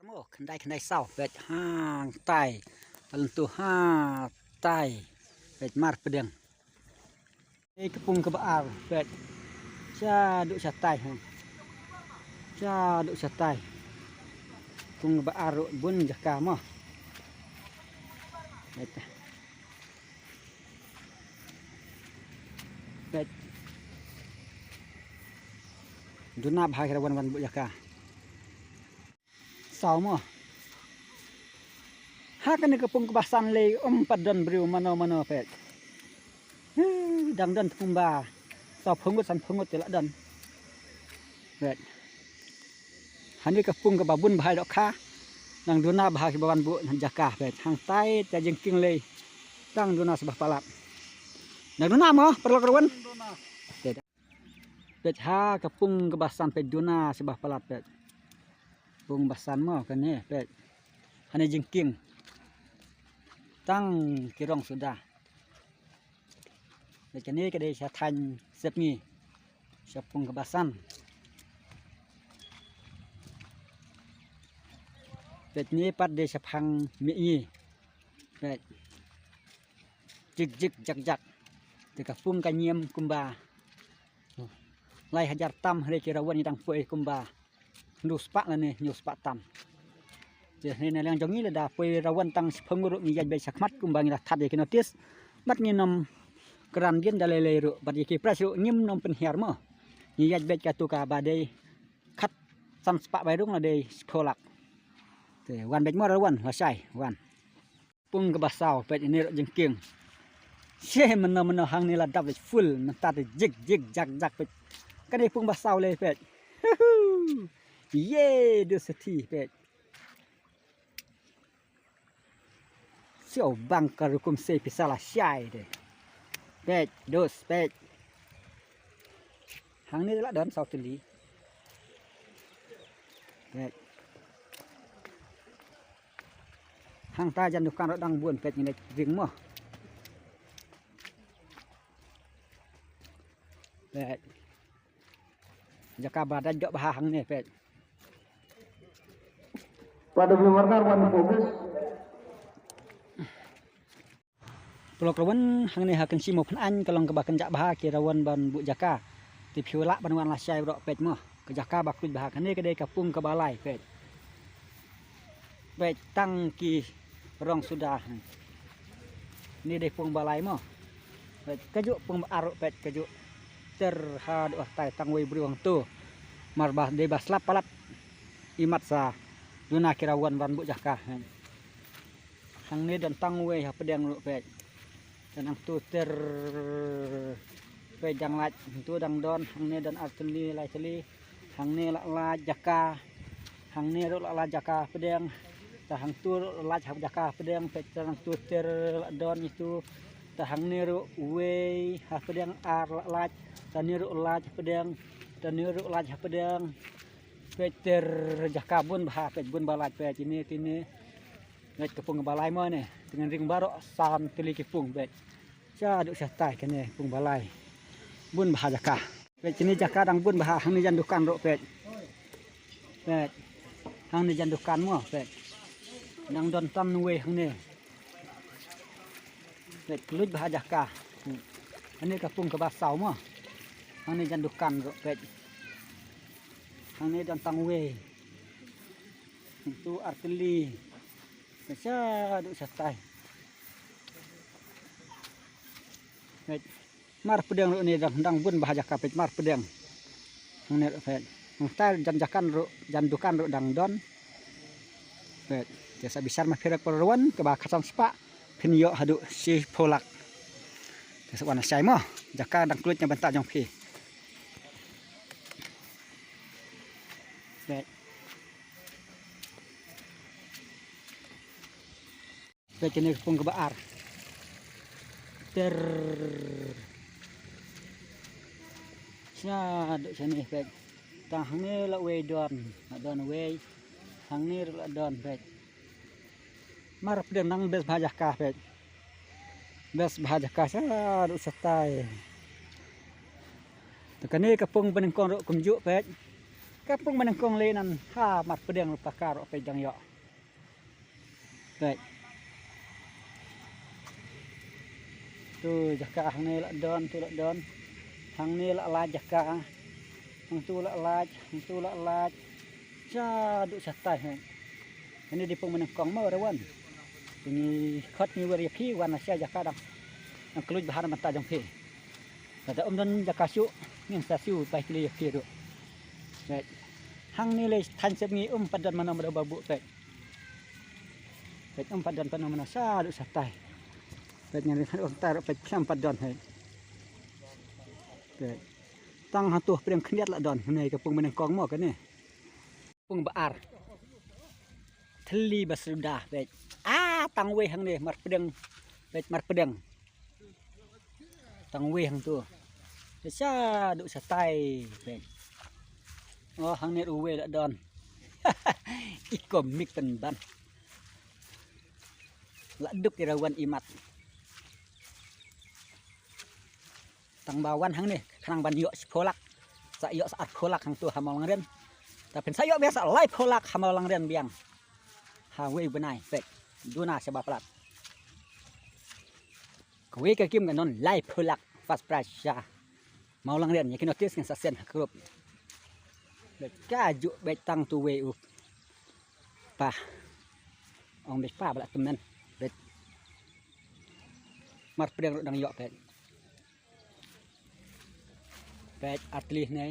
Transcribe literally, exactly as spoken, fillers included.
Mo, khyndai khyndai saw, peit hangtai. Palan tu hangtai. Peit mar pdeng. Ei ka pung kaba ar, peit. Sha duk sha tai hang. Sha duk sha tai. Pung kaba ar ruh bun jaka mo. Peit. Peit. Duna bha ki ra wan wan buh jaka. Saw mo. Ha kane ka pung kaba san lei um pat don briew mano mano peit. Huh, dang don kumba saw phew ngut san phew ngut te la don. Peit. Hani ka pung kaba bun bha dohkha. Dang duna bha kiba wan buh jaka peit. Hangtai te jingkieng lei. Dang duna sbah palat. Dang duna mo, paralok ra wan. Peit. Peit ha ka pung kaba san peit duna sbah palat peit. Pung ba san mo kane peit. Hane jingkieng. Tang ki rong suda. Peit kane ka dei sha thaiñ Sepngi. Sha pung kaba san. Peit ne pat dei shaphang Mihngi. Peit. Jik jik jak jak. Te ka pung ka ñiam kumba lai hajar tam hynrei ki ra wan ngi dang poi kumba hynñiew spah lane hynñiew spah tam. Te hynrei na liang jong ngi lada poi ra wan tang shiphew ngut ruh ngi ïaid beit shakhmat kumba ngi la thad ïa ki notice. Bad ngin ym kren dien da lei lei ruh bad ïa ki price ruh ngim nym pynhiar mo. Ngi ïaid beit katu kaba dei khatsan spah bai rung la dei shiphew lak. Te wan beit mo ra wan lashai wan. Pung kaba saw peit ine ruh jingkieng. She mynno mynno hangne la dap leit full mynta te jik jik jak jak peit. Kane pung ba saw lei peit. Ye du sathi peit. Siaw bang ka rukom sei pisa lashai de. Peit dus peit. Hangne la don saw tylli. Peit. Hangta jan dukan ruh dang bun peit ngi leit ring mo. Peit. Jaka ba dang jop bha hangne peit. Pada belum warna wan fokus. Paralok ra wan hangne ha Kynshi Mawphanaiñ ka long kaba kynjah bha ki ra wan ban buh jaka. Te phi lah ban wan lashai baroh peit mo. Ka jaka ba khuid bha kane ka dei ka pung kaba lai peit. Peit tang ki rong suda. Ni dei pung ba lai mo. Peit kajuh pung ba ar ruh peit kajuh. Ter haduh hatai tang wei briew hangto. Mar ba dei ba slap palat. Imat sa duna ki ra wan ban buh jaka. Hangne don tang wei ha pdeng ruh peit. Te nangtu ter peit dang lait, tu dang don, hangne don ar tylli, lai tylli. Hangne la lait jaka. Hangne ruh la lait jaka pdeng. Te hangtu ruh la lait jaka pdeng, peit te nangtu ter la don itu. Te hangne ruh wei ha pdeng ar la lait. Te ne ruh lait ha pdeng. Te ne ruh lait ha pdeng. Peit ter jaka bun bha, peit bun ba lait peit ine tine. Peit ka pung ba lai mo ne, te ngan ring baroh san tylli ki pung peit. Sha duk sha tai kane pung ba lai. Bun bha jaka. Peit kine jaka dang bun bha hangne jan dukan ruh peit. Peit. Hangne jan dukan mo peit. Dang don tang wei hangne. Peit kylluid bha jaka. Hangne ka pung kaba saw mo. Hangne jan dukan ruh peit. Hangne don tang wei. Tu ar tylli. Peit sha duk sha tai. Peit. Mar pdeng ruh ne dang, dang bun bha jaka peit mar pdeng. Hangne ruh peit. Hangtai jan jakan ruh, jan dukan ruh dang don. Peit. Te sa bishar ma phi ruh para wan kaba khatsan spah phin ïoh haduh shiphew lak. Te sa wan lashai mo. Jaka dang kylluid na bynta jong phi. Peit. Peit kane ka pung kaba ar. Ter. Sha duk shane peit. Tang hangne la wei don, la don wei. Hangne ruh la don peit. Mar pdeng nang best bha jaka peit. Best bha jaka sha duk sha tai. Te kane ka pung banyngkong ruh kumjuh peit. Ka pung mynnyngkong lei nan ha Marpdeng ruh pakar ruh peit dang ïoh. Peit. Tu jaka hangne la don, tu la don. Hangne la lait jaka. Hangtu la lait, hangtu la lait. Shaduh shatai, hei. Hangne dei pung mynnyngkong mo ra wan. Ngi khot ngi wer ïa phi wan na sha jaka dang. Dang kluid bha na bynta jong phi. Lada ym don jaka shuh, ngin sa shu pai kylli ïa phi ruh. Peit. Hangne lei thaiñ sep ngi ym pat don mano mano ba buh, peit. Peit, ym pat don mano mano shaduh shatai. Peit, ngan ring hangne ym pat don, peit, khlem pat don, hei. Peit. Tang hangtu pdeng khyndiat la don, hangne ka pung mynnyngkong mo kane. Pung ba ar. Thylli ba syrda, peit. Ah, tang wei hangne Marpdeng. Peit, Marpdeng. Tang wei hangtu. Shaduh shatai, peit. Oh, hangne ruh wei la don. I komik pynban. La duk ïa ra wan imat. Tang ba wan hangne, khnang ban ïoh shiphew lak. Sa ïoh sa arphew lak hangtu ha Mawlangren. Ta phin sa ïoh biang sa laiphew lak ha Mawlangren biang. Ha wei bnai, peit. Duna shaba palat. Kawei ka kim ka don laiphew lak first prize sha Mawlangren, ïa ki notice ngin sa send ha group. Beit kajuh beit tang tu wei u pa. Ong beit pa ba la tymmen. Beit. Marpdeng ruh dang ïoh, peit. Peit artylli ne.